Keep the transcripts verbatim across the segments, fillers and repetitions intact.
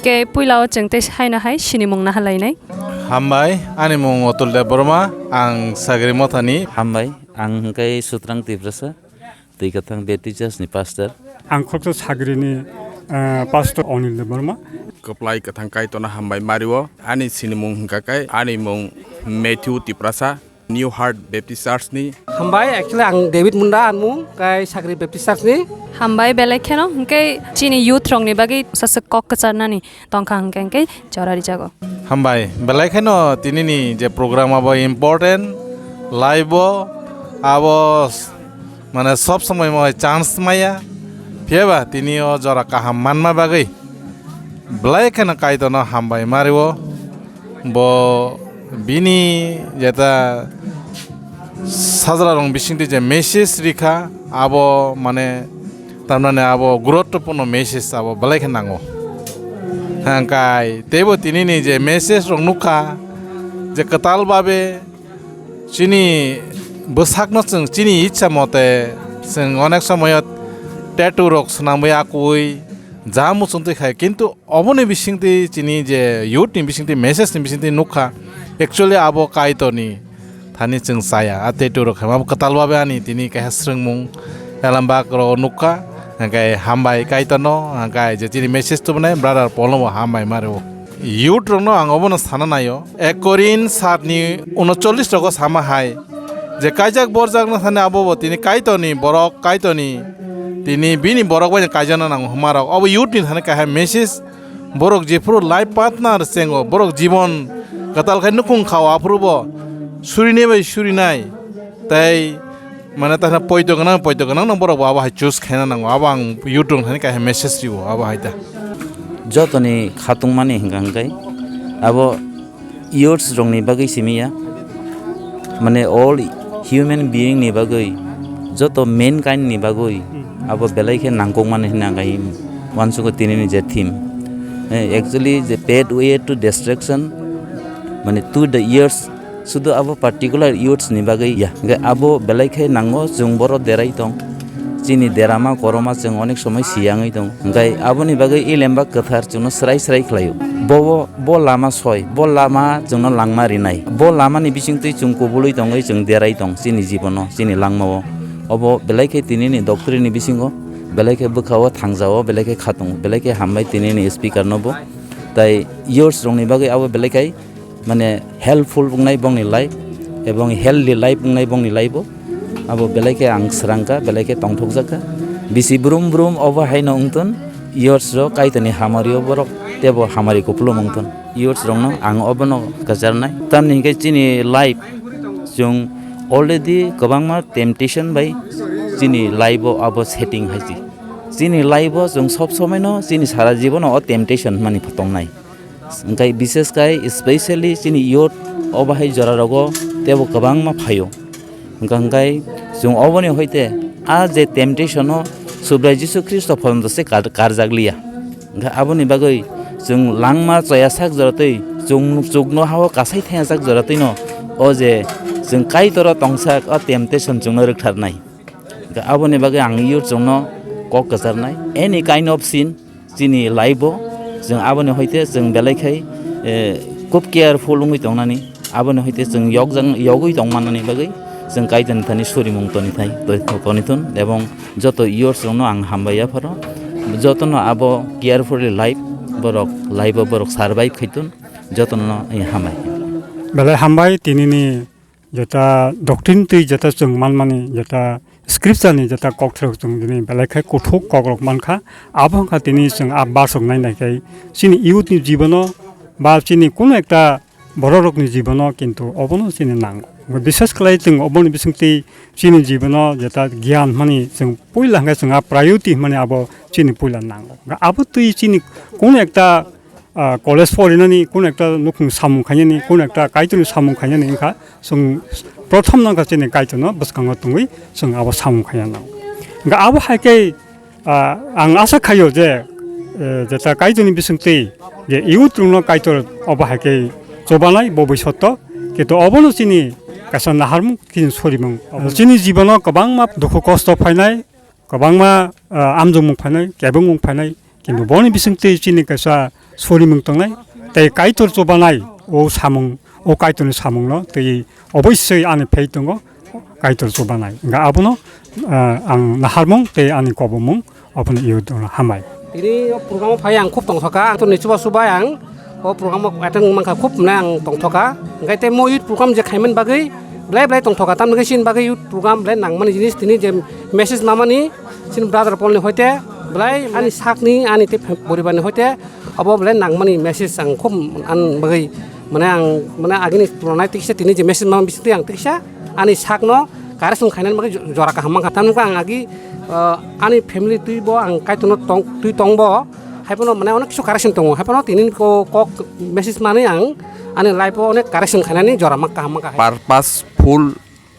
Ke puila o chwng tei haino hai sinimung naha lainai. Hambai, ani mung Otul Debbarma, ang Sagri Mothani. Hambai, ang hwnkhe Sutrang Tiprasa, Twi Kwthang Baptist Church ni pastor. Ang Khoroksa Sagri ni, eh, pastor Onil Debbarma. Kwplai kwthang Kaitorno hambai mario. Ani sinimung hwnkha khe, ani mung Matthew Tiprasa. New Heart Baptist Church ni. Hambai, actually ang David Munda, ang mung kai Sagri Baptist Church ni. Hambai belai kheno, hwnkhe chini youth rok ni bagwi saswk kok kwcharnani tongkha hwnkhe, hwnkhe jora rijago. Hambai, belai kheno tini ni je program abo important, live o abo s-, mane sob somoi mo chance maya, phiyaba tini o jora kaham manma bagwi belai kheno Kaitorno hambai mario. Bo bini jeta sajla rong bisingtwi je message rikha, abo mane tamnani abo guruttopurno message abo belai khe nango. Hangkai teibo tinini je message rok nukha je kwtal babe chini bwsakno chwng chini ichha mote chwng onek somoyo tattoo rok swnamwi akui ja muchungtwi khai, kintu oboni bisingtwi chini je youth ni bisingtwi message ni bisingtwi nukha, actually abo Kaitorni thani chwng chaya. A tattoo rok khaima abo kwtal babe ani tini kaisa swrwngmung elambak rok nukha, hwnkhe hambai Kaitorno, hwnkhe je chini message tubunai brother Paul no bo hambai mario. Youth rokno ang obono sana naio, ek Korin saat ni unochollis rogo sama hai, je kaijak borjak no thani abo bo tini Kaitorni borok, Kaitorni tini bini borok bai kaijakna nango hwnmarok. Obo youth ni thani kaisa message. Borok jephuru life partner chengo, borok jibon kwtal khai nukhung khao, aphuru bo surinai bai surinai tei mane ta poito gwnang, poito gwnang no borok bo abo hai choose khaina nango. Abo ang youth rok thani kaisa message rio abo hai ta. Jotoni khatungmani hwnkha hwnkhe abo youths rokni bagwi simi ya, mane all human being ni bagwi, joto mankind ni bagwi abo belai khe nangkukmani hwnwi ang kai uansugo tinini je theme. Eh, actually je pathway to destruction, mane to the youths, sudu abo particular youths ni bagwi ya, hwnkhe abo belai khe nango, chwng boro derai tong. Chini derama koroma chwng onek somoi siyangwi tong. Hwnkhe aboni bagwi i lemba kwthar chwngno srai srai khlaio. Bo, bo lama soi, bo lama chwngno langma rinai. Bo lamani bisingtwi chwng kubului tongwi chwng derai tong chini jibono, chini langmao. Obo belai khe tinini doctrine ni bisingo, belai khe bwkhao thangjao, belai khe khatung, belai khe hambai tinini speaker no bo. Tai youths rokni bagwi abo belai khe mane helpful wngnai bongni life, ebong healthy life wngnai bongni life o. Abo belai khe ang srangkha, belai khe tongthokjakha. Bisi brum brum obo haino wngthun, youths rok Kaitorni hamari o borok teibo hamari kupulung wngthun. Youths rokno ang obono kwcharnai. Tamni hinkhe chini life, chwng already kwbangma temptation bai chini life o abo setting hai si. Chini life o chwng sob somoino chini sara jibono o temptation hwnmani tongnai. Hwnkhe bishes khai specially chini youth o bahai jorarogo teibo kwbangma phaio. Hwnkha hwnkhe chwng oboni hoite a je temptation o Subrai Jisu Khristo phorjonto se kar-, karjakliya. Hwnkhe aboni bagwi chwng langma choya sak joratwi chwng chuknoha-o kasai thayajak joratwino o je chwng Kaitor o tongsak o temptation chwngno rwktharnai. Hwnkhe aboni bagwi ang youth chwngno kok kwcharnai, any kind of sin, chini life o chwng aboni hoite chwng belai khai, eh, khub careful wngwi tongnani, aboni hoite chwng yokjak, yogwi tongmani bagwi chwng Kaitorni thani surimung toni thai, toni thun, ebong joto youths rokno ang hambai yapharo, jotono abo carefully life, borok life o borok survive khaitun, jotono hambai. Belai hambai tinini jeta doctrine twi jeta chwng manmani, jeta scripture ni jeta kokthairok chwng tini belai khai kuthuk kokrok mankha. Abo wngkha tini chwng a verse rok nai nai khai chini youth ni jibono ba chini kuno ekta borok rokni jibono kintu obono chini nango. Bishes khlai chwng oboni bisingtwi chini jibono jeta giyan hwnmani chwng puila hwnkhe chwng a priority hwnmani abo chini puila nango. Abo twi chini kuno ekta ah, college porinani, kun ekta nukhung samung khainani, kun ekta Kaitorni samung khainani wngkha, chwng prothom no wngkha chini Kaitorno bwskango tongwi chwng abo samung khaina nango. Hwnkha abo hai khe, ah, ang asa khaio je, eh, jeta Kaitorni bisingtwi je youth rokno Kaitor obo hai khe chubanai bo bwskango, kintu obono chini kaisa naharmung, chini sorimung. Chini jibono kwbangma dukhu kosto phainai, kwbangma, ah, amjokmung phainai, kebengmung phainai, kintu boni bisingtwi chini kaisa sorimung tongnai, tei Kaitor chubanai o samung, o Kaitorni samungno tei oboisoi ani phai tongo Kaitor chubanai. Hingkha abono, ah, ang naharmung tei ani kobomung. Ophano youth rok hambai. Tini o program o phai ang khub tongthoka, ang to ni chuba chuba ang o program o attend wngmangkha, khub mane ang tongthoka. Hingkhe tei mo youth program je khaimani bagwi belai belai tongthoka, tamni hwnkhe chini bagwi youth program belai nangmani jinis, tini je message mamani chini brother Paul ni hoite belai ani sakni ani tei poribar ni hoite obo belai nangmani message ang khub ani bagwi mane ang mane agini tulonai tiksa tini je message mamani bisingtwi ang tiksa ani sakno correction khainani bagwi jo-, jora kaham mankha. Tamni hwnkhe ang agi, ah, ani family twi bo ang Kaitorno tong, twi tong bo, hai phano mane onek kisu correction tongo. Hai phano tini ko-, kok message manwi ang ani life o onek correction khainani jora ma kaham mankha hai. Purposeful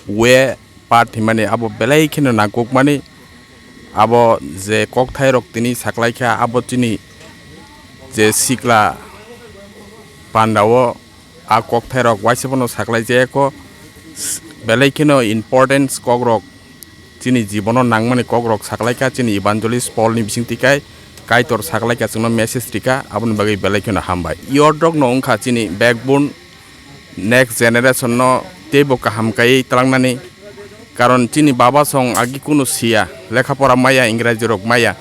way part himani abo belai kheno nangkukmani. Abo je kokthairok tini saklaikha, abo chini je sikla pandao a kokthairok waisa phano saklai jaya kho, s-, belai kheno importance kokrok, chini jibono nangmani kokrok saklaikha, chini evangelist Paul ni bisingtwi kai Kaitor saklaikha, chwngno message rikha, aboni bagwi belai kheno hambai. Youth rokno wngkha chini backbone, next generation no teibo kaham kaiwi twlangnani, karon chini baba song agi kunu siya, lekha pora maya, Ingraji rok maya,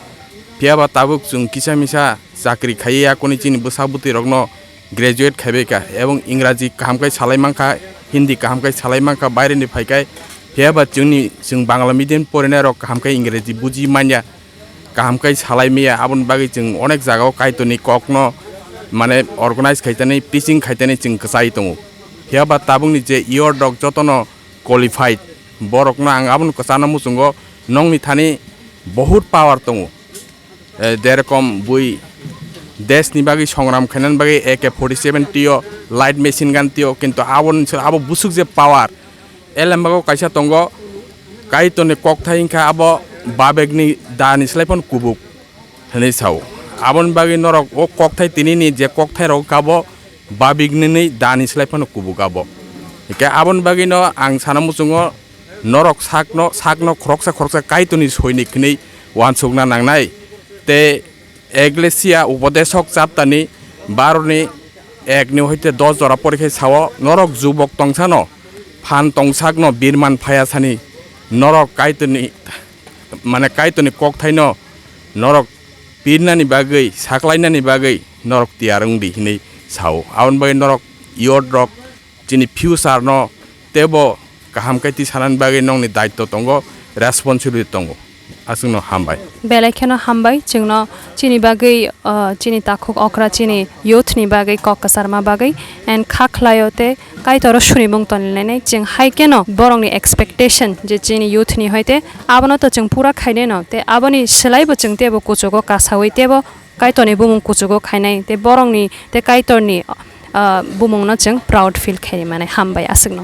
phiyaba tabuk chwng kisa misa chakri khaiwi yakuni chini bwsa bwtwi rokno graduate khaibai kha, ebong Ingraji kaham khai salai mankha, Hindi kaham khai salai mankha, baire ni phai khai. Phiya ba chwngni, chwng Bangla medium porinai rok kaham khai Ingraji buji manya, kaham khai salai maya, aboni bagwi chwng onek jaga o Kaitor ni kok no mane organize khai tani, preaching khai tani chwng kwchai tongo. Phiya ba tabuk ni je youth rok joto no qualified, borok no ang abono kwchana muchungo, nokni thani bahut power tongo. Eh, jerokom bui desh ni bagwi songram khainani bagwi A K forty seven twiyo, light machine gun twiyo, kintu aboni sal abo busuk je power. Elembak o kaisa tongo, Kaitor ni kokthai hinkha abo babek ni da ni slai phano kubuk hinwi sao. Aboni bagwi norok o kokthai tini ni je kokthai rok kha bo babik nini da ni slai phano kubuk abo. Hinkhe aboni bagwi no ang sana muchungo norok sakno, sakno khoroksa khoroksa Kaitorni soinik hinwi uansukna nangnai. Tei Eklesia Upodeshok chapter ni baro ni ek ni hoite dos jora pori khe sao, norok jubok tongsano, phan tongsakno birman phaya sani, norok Kaitorni, mane Kaitorni kokthaino norok pirnani bagwi, saklainani bagwi norok tiyar wng di hinwi sao. Aboni bagwi norok youth rok chini future no teibo kaham khe tisanani bagwi nokni daitto tongo, responsibility tongo. Aswkno hambai. Belai kheno hambai chwngno chini bagwi, uh, chini takhuk okra chini youth ni bagwi kok kwcharma bagwi and kha khlaio tei Kaitoro sunimung tonilainai chwng hai kheno borokni expectation je chini youth ni hoite abono to chwng pura khainai no tei aboni swlaibo chwng teibo kuchugo kasawi teibo Kaitorni bumung kuchugo khainai, tei borokni, tei Kaitorni, ah, bumungno chwng proud feel khainai, mane hambai aswkno.